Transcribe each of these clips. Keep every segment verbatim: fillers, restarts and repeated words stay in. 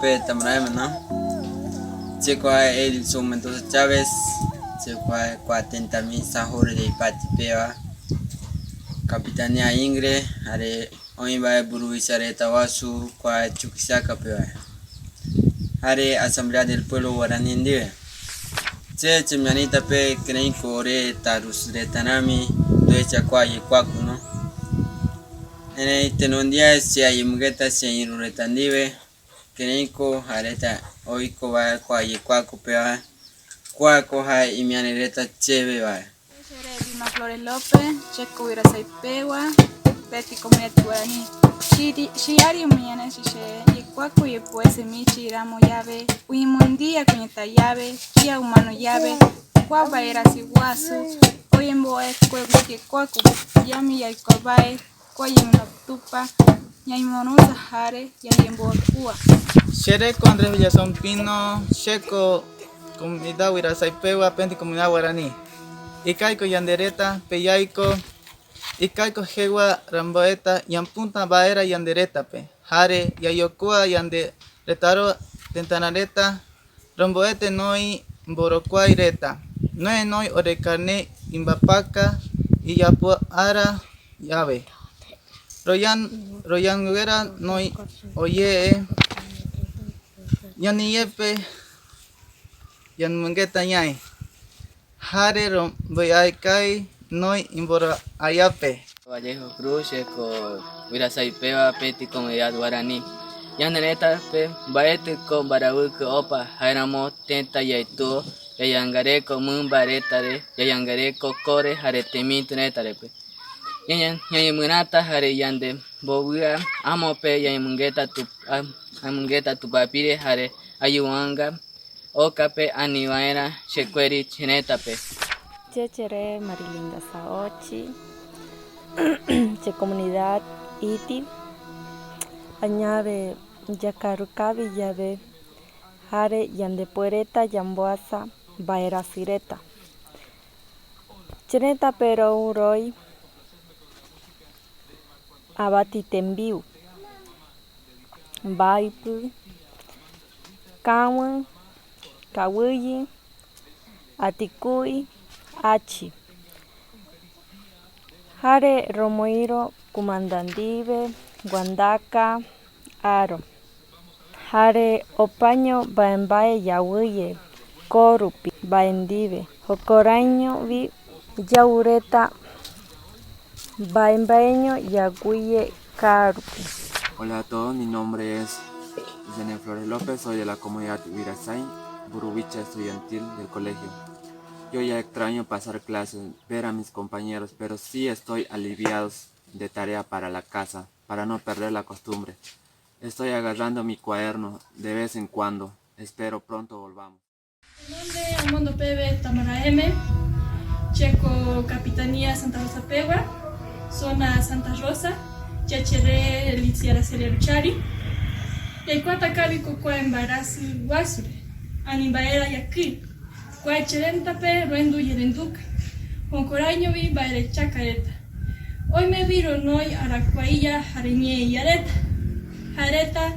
Pe Tamaraeme, ¿no? Che kua Edilson Mendoza Chávez, che kua, kua tëtämi San Jorge de Ipati peva, Capitanía Ingre, jare oï vae mburuvicha reta guasu kua Chuquisaca peva, jare Asamblea del Pueblo Guaraní ndive. Che chemiarïta pe kiräiko ore tarusu reta rami, nduecha kua yekuaku, ¿no? Erei tenonde ae che ayemongeta che ïru reta ndive, kiräiko jae reta oiko vae kua yekuaku peva, kuako jae imiari reta cheve vae. Che Vilma Flores López, che ko Virasai pegua, Peti comunidad guaraní. Chi, chi ari mañana chi che yekuaku yepue semichi ramo llave, uimundía kuñeta llave, kia humano llave, kua vaerasi guasu, oyemboe kue yekuaku, yami yaiko vae, kua yemino tupa, ñaimorusa jare yayemboakua. Chereko Andrés Villazón Pino, cheko comunidad Virasai pegua, Peti comunidad guaraní. Ikaiko yande reta pe yaiko, ikaiko jegua ramboeta ñaputa vaera yande reta pe, jare yayokua yande retaro tëtara reta, romboete noi mborokuai reta, noe noi ore carné imbapaka iyapo ara llave. Royan, royanguera noi oye, ñani yepe, yanmongeta ñai. Jare romboeakai noi imboro aiape. Vallejo Cruz, che ko Virasai pegua, Peti comunidad guaraní. Ñane reta pe mbaeti ko mbaraviki opa, jaeramo tëta yaituo, yayangareko mimba retare, yayangareko kore jare temitu retare pe. Ñañe-, ñañemirata jare yande mbovia amope yamongeta tu-, am-, amongeta tupapire jare ayuanga okape ani vaera chekueri cherëtape. Che cheré Marilinda Saochi, che comunidad Iti, añave yakaru kavi yave, jare yandepuereta yamboasa vaerasi reta. Cherëtape rouroi avati tembiu, mbaipy, kavi, kaviyi, atikui, achi. Jare romoirũ kumanda ndive, guandaka, aro. Jare opaño mbaembae yaviye koorupi mbae ndive, jukuraiñovi yau reta mbaembaeño yaviye kaarupi. Hola a todos, mi nombre es Zenel Flores López, soy de la comunidad Virasai, Buruvicha Estudiantil del colegio. Yo ya extraño pasar clases, ver a mis compañeros, pero sí estoy aliviados de tarea para la casa, para no perder la costumbre. Estoy agarrando mi cuaderno de vez en cuando. Espero pronto volvamos. Tenonde amondo peve Tamaraeme, che ko Capitanía Santa Rosa pegua, zona Santa Rosa, che cheré Alicia Araceli Aruchari. Yaikuata kavi ko kua mbaerasi guasure, ani mbaera yakii. Kua cherëtape roendu yerenduka, jukuraiñovi mbaerechaka reta. Oimevi ronoi arakuaia jare ñeeia reta, jae reta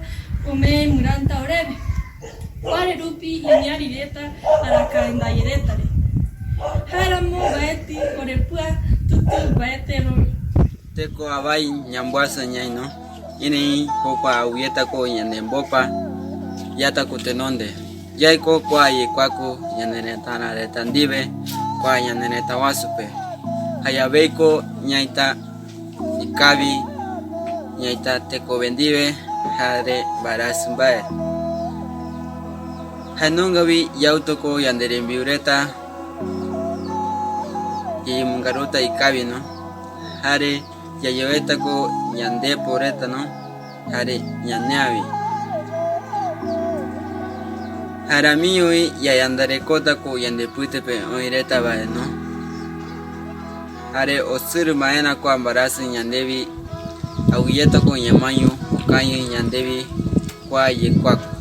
omee miranda oreve. Kuare rupi imiari reta arakae ndaye retare. Jaeramo mbaeti orepua tutu mbaete rovi. Teko avai ñamboasa ñai, ¿no? Erei jokua auyetako ñanembopa, yatako tenonde. Yaiko kua yekuaku ñaneretara reta ndive, kua ñanereta guasupe. Jayaveiko ñaita ikavi, ñaita tekove ndive jare mbaerasi mbae. Jaenungavi yautako yande rembiu reta, yayemongaruta ikavi, ¿no? Jare yayoetako ñandepo reta, ¿no? Jare ñaneävi. Jaeramiñovi yayandarekotako yande pïtepe oï reta vae, ¿no? Jare osiri maerä kua mbaerasi ñandevi, auyetako ñamaeño okañi ñandevi kua yekuaku.